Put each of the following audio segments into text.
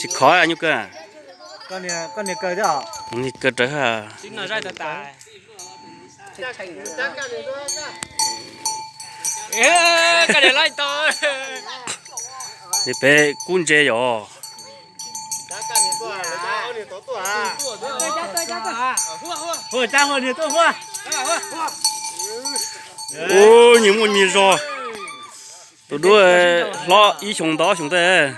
Tis khov nyuj kaw. Nis kaw rawv ha. Peb kub ntse yom. Ub, nyias muaj nyias zog. Tus dub hlob ib xyoos ntau ob xyoos tej.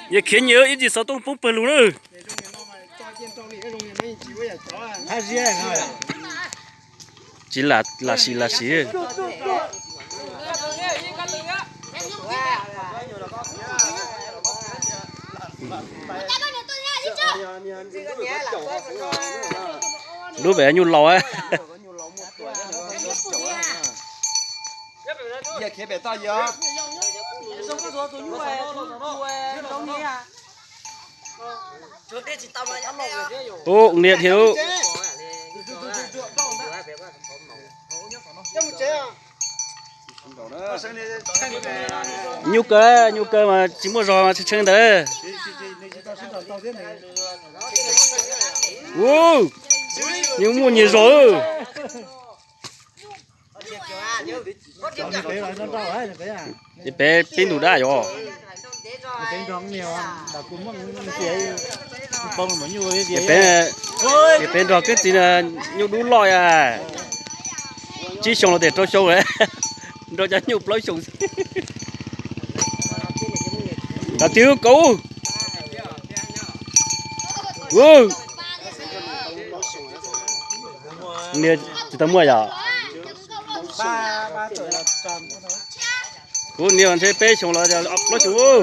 Yog khiav nyias ib ntsis xov tooj poob pawg lug na. Tsis lam sim lam sim. Lub pem nyuj laus. Ub, niam thiab. Nyuj kaw, nyuj kaw mas tsis muaj zog mas tshee tshee ntawd. Ub, nyias muaj nyias zog. Ces peb pib ntug dab yom. Ces peb nrog keeb txiv nyuj dub loj, tsib xyoo los tias rau xyoo, nrog cov nyuj plaub xyoo. Kav tiag kaub. Niag tsis tau muaj yom. Kuv niag ntshe peb xyoo los plaub xyoo.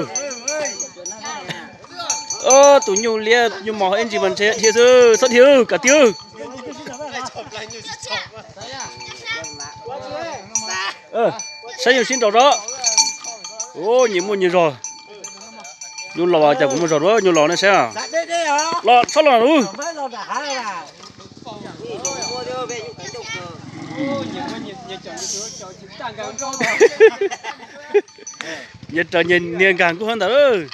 Tus nyuj liab nyuj mos ib ntsis mas ntshe dhia xwb, txhob dhia, kav tiag. Saib nyuj sib nraus tso. Nyias muaj nyias zog. Nyuj laus cas kuv muaj zog dua, nyuj laus nej saib. Los txhob los lawm. Nyias raws nyias niag nkag nkuj hab ntawd.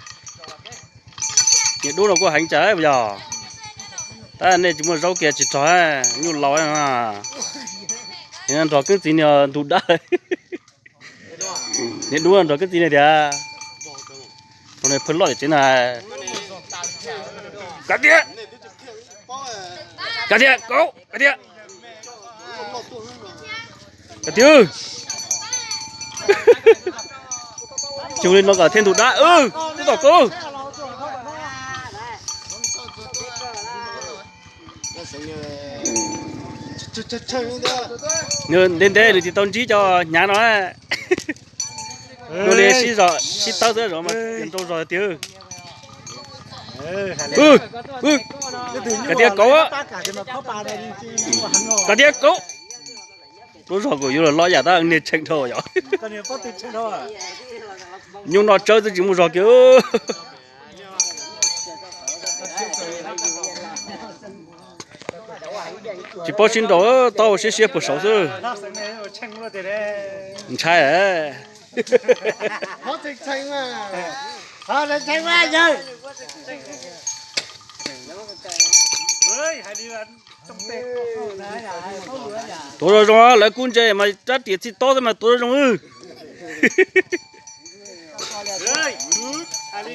Niag dub no kuj heev cas yog. Tab nej tsis muaj zaub kiag tsis rog, nyuj laus. Nrog keeb txiv niag ntug dab. Niag dub nrog keeb txiv niag tias, rau niag phawj loj tim tsev na. Kav tiag, kav tiag, kav tiag, kav tiag. Kav tiag, xyoo li no kom thiaj ntug dab, tub tom kub. Ntev ntev nws tsis tau ntsib cov hnyav no. Dua li sib zog sib tawb xwb zog mas nrau zog tiag. Kav tiag kaub, kav tiag kaub. Lub zog kuj yuav los loj yam tab niag tshee dhau yom. Nyuj noj tsawb twb tsis muaj zog kiag. Tsis paub sib nraus, taub hau siab siab puag saud xwb. Ntshai. Tuav zoo zoo, lawv kub ntse mas rab riam txij tob xwb mas tuav zoo zoo.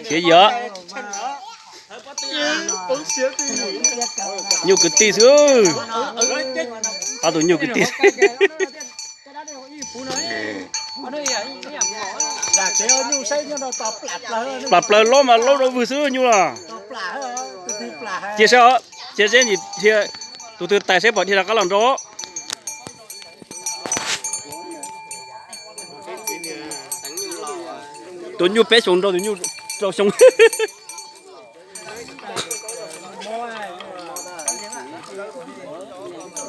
Khiav yam. Nyuj kwv tij xwb. Ob tug nyuj kwv tij. Plam plaws lob mas lob rau vwg xwb nyuj los. Cia saib os, cia seb nim dhia, tus twg tais seb pom dhia rov qab los nrau. Tus nyuj peb xyoos nrau tus nyuj rau xyoo.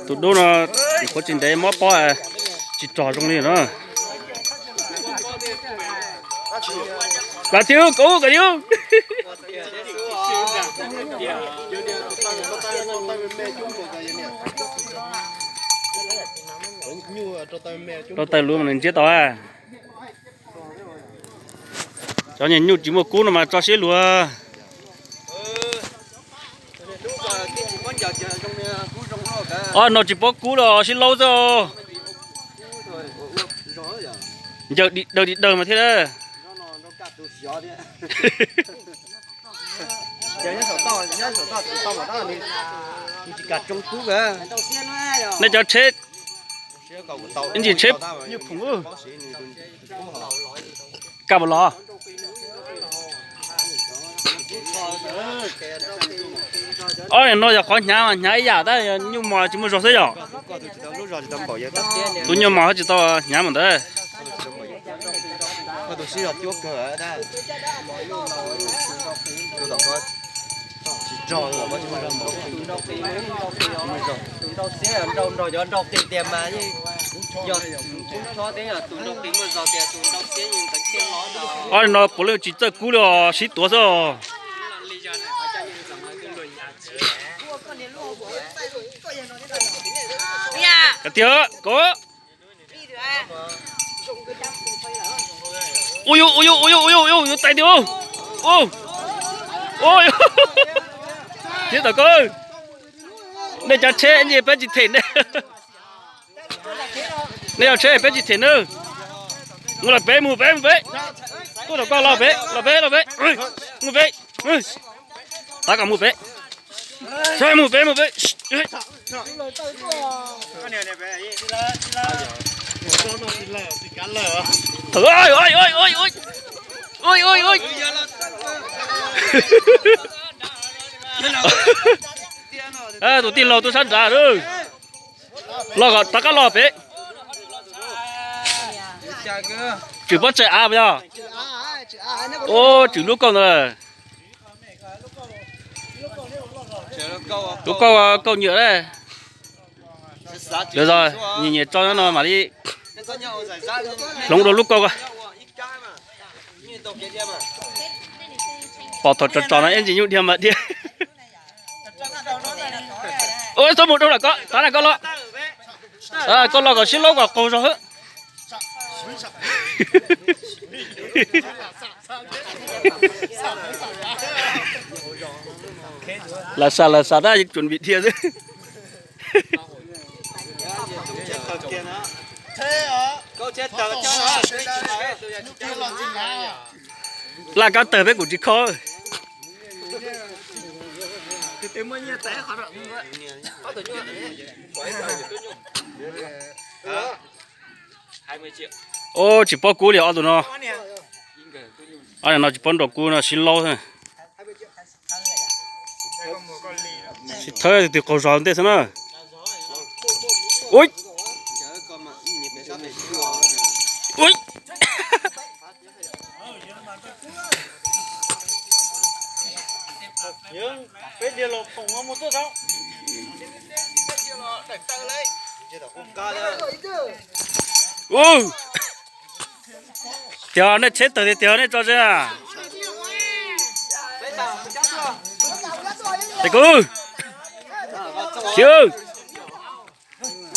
Tus dub no qhuav tsis ntev mob pob, tsis rog zoo li no. Kav tiag kaub, kav tiag. Rau taws luv mas nws ntsiab tau a. Cov niag nyuj tsis muaj kub no mas tso siab luag. Ob no tsis paub kub los sib laub xwb. Ncaws daws dim daws mas thiab. Nej cov tsheb, ntsis tsheb nyuj phoom. Kaj mus los. Ob no yog qhov hnyav mas hnyav ib yam tab, nyuj mos tsis muaj zog xwb yom. Tus nyuj mos tsis tau hnyav mas ntawd. Ob no puav leej tsis txawj kub li os, sib tuav xwb os. Tiag ko. Ui yu ui yu ui yu ui yu yu yu tais tiag. Ui yu. Thiab tau ko. Nej cov tsheb ntshe peb tsis them nej. Nej cov tsheb peb tsis them nawb. Mus los peb, mus peb, mus peb. Tuaj tau ko los peb, los peb, los peb. Mus peb. Tab kom mus peb. Saib mus peb, mus peb. Ui ui ui ui ui ui ui. Tus tij laug tuaj sab nrad. Los kom rov qab los pem. Tswm pob tsaig av puas yog? Ub, tswm lub kauj ntawd. Lub kauj, kauj nyuam. Lawv zog nyias nyias tso no mam li hloov rau lub kauj ko. Pom thaum tsom tsom no ib ntsis nyuj dhia mas dhia. Ua txhob mus rau lam ko, tav na ko los. Ko los kom sib laub kom qaug zog. Lam sam lam sam tab yeej tsuas vim dhia xwb. Laj kab tawg peb kuj tsis kho. Ub, tsis paub kub li ob tug no. Ob no tsis paub nrog kub no sib laub xwb. Sib thawb tus twg qaug zog ntej xwb na. Ub. Ub. Ub. Tiag nej tsheb tawg tiag tiag nej tso ze na. Tes kuv, khiv,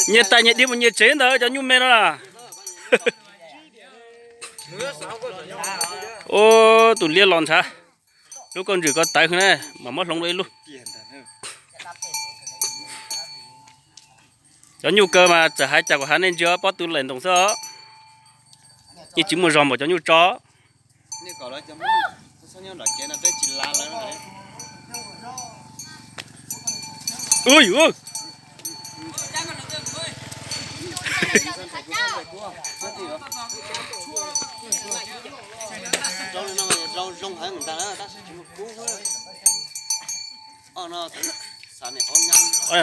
nyias tais nyias dhia mus nyias tsev ntawd cov nyuj me no na. Ub, tus liab los ntshav. Lub kauj ntsws ko tawv na, mas muab hloov dua ib lub. Cov nyuj kaw mas txawm hais cas kuv hais nej ntsia pob tw laim ntoos xwb os. Yeej tsis muaj zog npaum cov nyuj tso.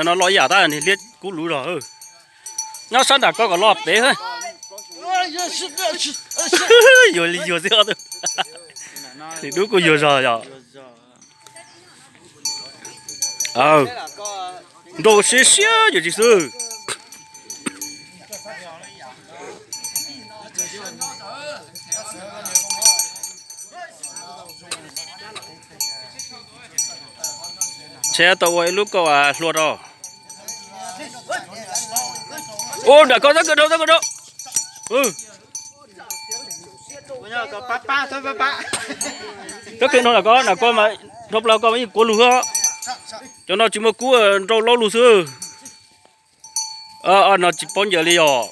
No los ib yam tab, niag liab kub luv zog. Nyob sab nram ko kom los pem. Yuag li yuag xwb ob tug. Nim dub kuj yuag zog yom. Nrau siab siab yuav tsis xwb. Thiab tau ua ib lub kauj hluas rau. Ua nram ko txhob kawg dhau, txhob kawg dhau. Txhob kawg dhau nram ko, nram ko mas dhau plaws ko mas yeej kuav lug xwb. Cov no tsis muaj kub, nrau laub lug xwb. No tsis paub ncaws li yog.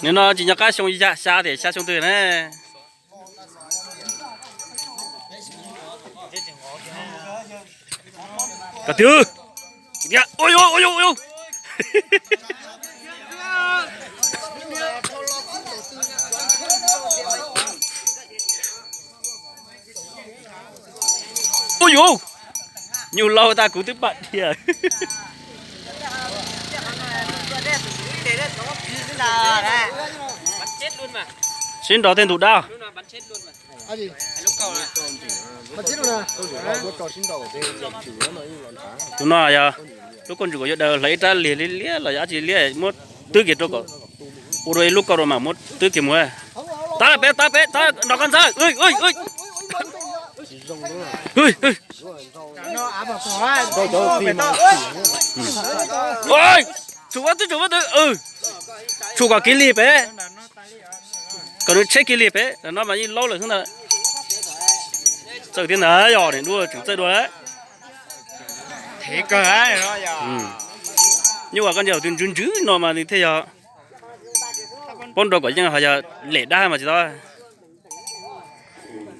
Nim no tsis nco qab xyoo ya xya tias xya xyoo twg ne. Koj twb, ua yus, ua yus, ua yus. Ua yus, nyuj laug tas kuv twb pam dhia. Sib nrog tej ntug dab. Tus no yog lub kauj ntsws kuv yuav daws hlawv ib rab liag liab liab los yog dab tsi liab muab twb kiag rau kom ua rau ib lub kauj rau mas muab twb kiag mus. Tab peb, tab peb, tab nrog koj ntxhab. Tshum vaj twb tshum vaj twb, tshum kom kiv lig pem, kom nws tsheb kiv lig pem no mas yeej laub lawm xwb ntag. Txawj thiab ntag, yog niam duaj tseem txawj dua lawm. Nyuj as, koj ntsia tus ntswv ntswv no mas nws thiaj yog paub nrau kom yeej ho yog lem dab mas tsis tau.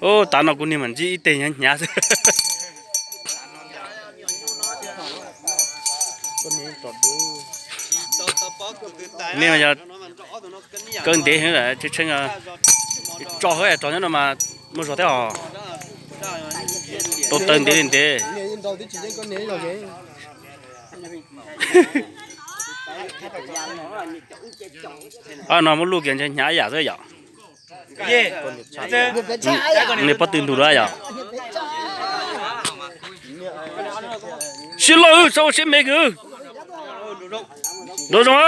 Ub, tav no kuv niag mam ntsib ib teg hnyav hnyav xwb. Niag yog kawg ntev heev lawm, tshee tshee tso hab tso nyob no mas muaj zog thiab os. Tau taw ntev li ntev. Ob no muab luj kiag ntshe hnyav ib yam xwb yom. Nws pob tw ntug dua yom. Siab loj, txhob ua siab me kawg. Nrau zoo,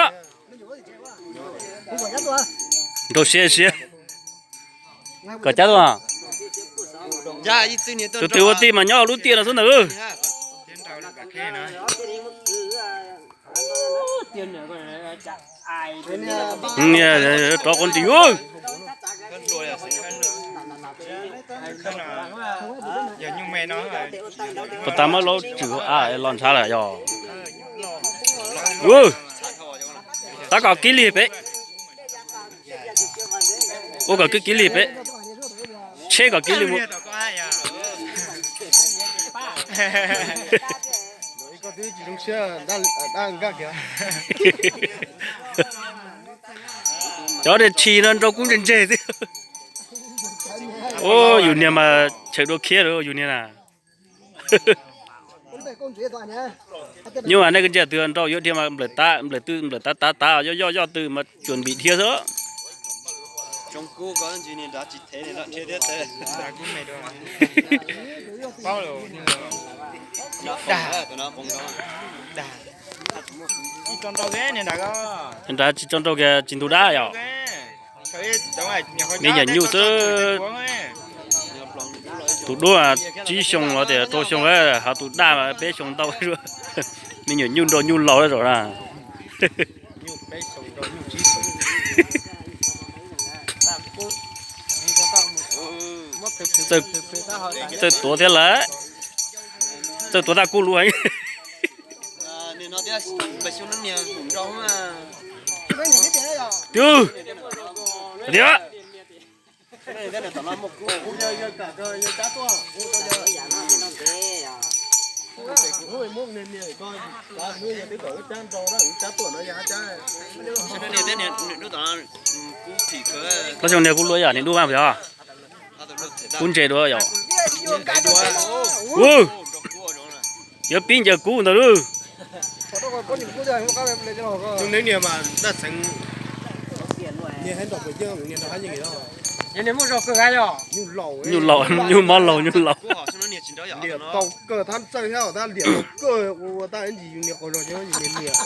nrau siab siab. Kom cab tuaj. Tus twg ua tij mas nyob lub tiaj no xwb ntag. Rov qab nti. Puas tas muab laub tswm los ntshav lawm yog. Tab kom kiv lig pem. Ua kom kiv kiv lig pem. Tsheb kom kiv lig mus. Cov niag tshis no nrau kub ntseg ntseg xwb. Ub, yus niag mas chaw dua khiab lawm yus niag na. Nyuj mas nej ntsia twg nrau yuav dhia mas nplawm tav nplawm tav tav yoj yoj yoj twg mas tsuas npim dhia xwb. Nrad tsis tso nrau kiag tsis ntug dab yom. Me nyuam nyuj xwb. Tus duab tsib xyoo los tias rau xyoo, ho tus daj peb xyoo ntau. Me nyuam nyuj nrau nyuj laus zaum na. Txawj tuav thiab lawm. Txawj tuav tag kuj lub heev. Twb tias Tab xyoo niag kuj luaj yam niag duaj vaj yog. Kub ntse dua yom. Yuav pib ncaws kub ntag lub. Nyuj laus, nyuj mob laus, nyuj laus. Liam tau kawg thab txawj thiab, tab liam tau kawg ua ua tab ntsis yus niam qos zog ces yus niam niam.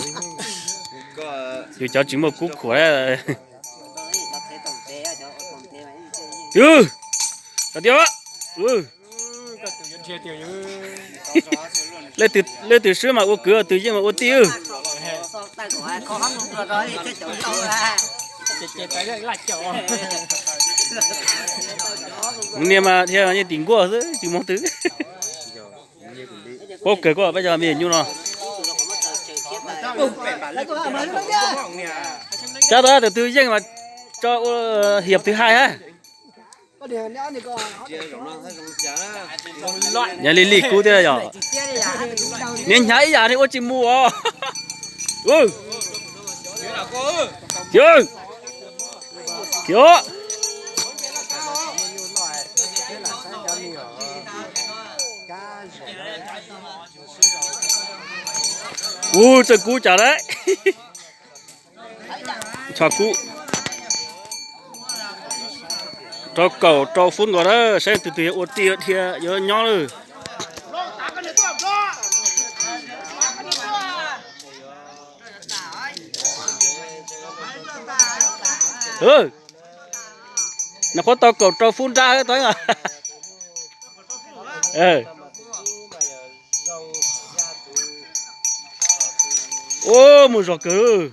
Yus cov tsis muaj kub khuam. Yus, koj tias, leej twg swb mas ua kwv, twg yeej mas ua tij. Niag mas thiaj yeej tim nkuaj xwb tsis muaj twg. Paub kawg koj peb cov me nyuj no. Cab tau tus twg yeej mas tso ua hiệp thứ hai ha. Yog li li kub thiab yog. Niag hnyav ib yam li ua tsis mus os. Khiav, khiav. Ub, txawj kub cas lawm. Tso kub rau kaum rau fub nkaus na, saib tus twg yuav ua tij dhia yuav nyob lawm. Nws qhuav tau kaum rau fub nrab tau. Ub, mus zog kawg.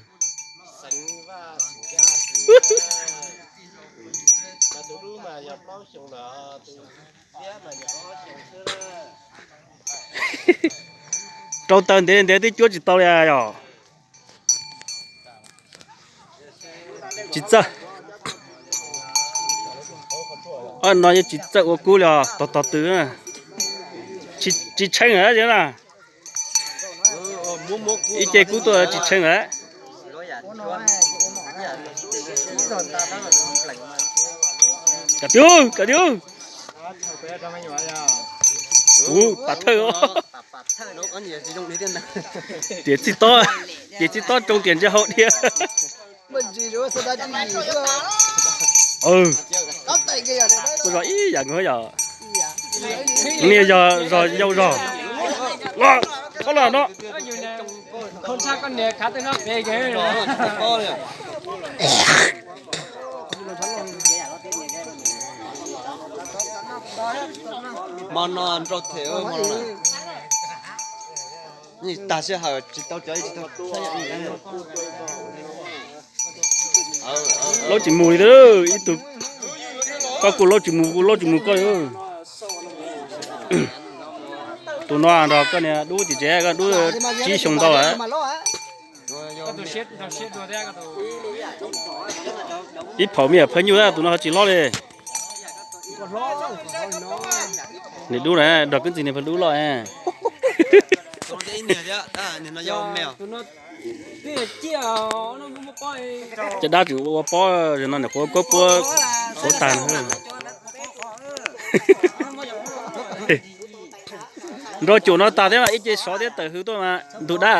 Rau taw ntev ntev twb cuab tsis tau li yog. Tsis txawj. No yeej tsis txawj ua kub li os, tog tog tw. Tsis tsheej lawm na. Ib ce kub tuaj tsis tsheej lawm. Kam tiag, kam tiag. Ub, pas thawj. Tiam txij tob, tiam txij tob tsoo tiam ntsia hau dhia. Kuj zog ib yam nkaus yom. Niag yog zog yau zog. Los, los no. Hmo no nrau them hmo no na. Tag sij hawm tsis tau cov tsis tau. Laub tsis mus li, ib tug koj kuj laub tsis mus, kuj laub tsis mus koj. Tus no nrog koj niag dub tim tsev, koj dub tsib xyoo ntau lawm. Ib phaum me nyuam phaj nyuj tus no ho tsis loj li. Niam dub na, nrog kwv txiv niam pha dub loj. Caj dab tseem ua pob, no niam qhuav kuab puab qhuav tag. Nrau cum no tag thiab mas ib ce sov thiab tawm hws tuaj mas ntug dab.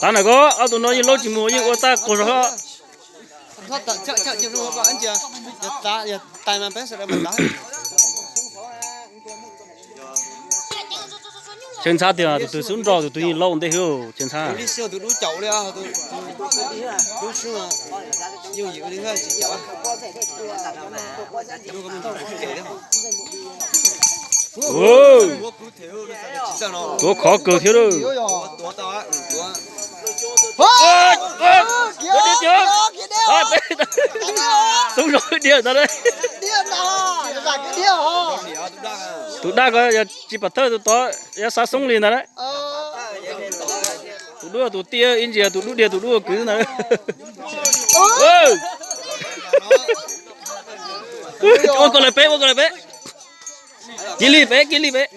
Tav na ko, ob tug no yeej laub tsis mus yeej ua txaj qaug zog. Cheem ntxhab tiag, tus twg xub nrau tus twg yeej laub ua ntej xwb, cheem ntxhab. Tuav khov kawg thiab lawm. Xub zog dhia ntag. Tus dab ko yog tsis pom thawj tus tod yog xav xoob li ntag na. Tus dub tus tij ib ntsis tus dub dhia tus dub ua kwv ntag. Ua ko lawm peb, ua ko lawm peb. Kiv li peb, kiv li peb.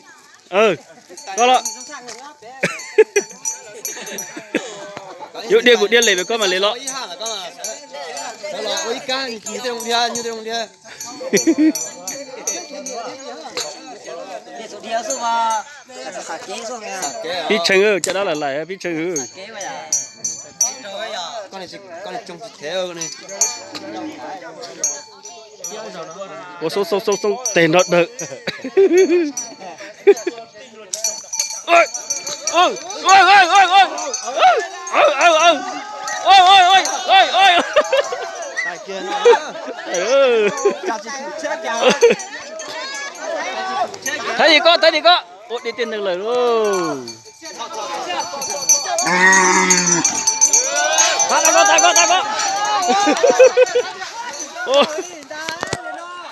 Koj los. Yuav dhia kuv dhia lem pem koj mam li los. Pib tshee, caj dab lawm lawm pib tshee. Ua xoob xoob xoob xoob tes nrog dawm. Thaiv dim koj, thaiv dim koj. Ua dib tej neeg lawm lauj. Thaiv koj, thaiv koj, thaiv koj.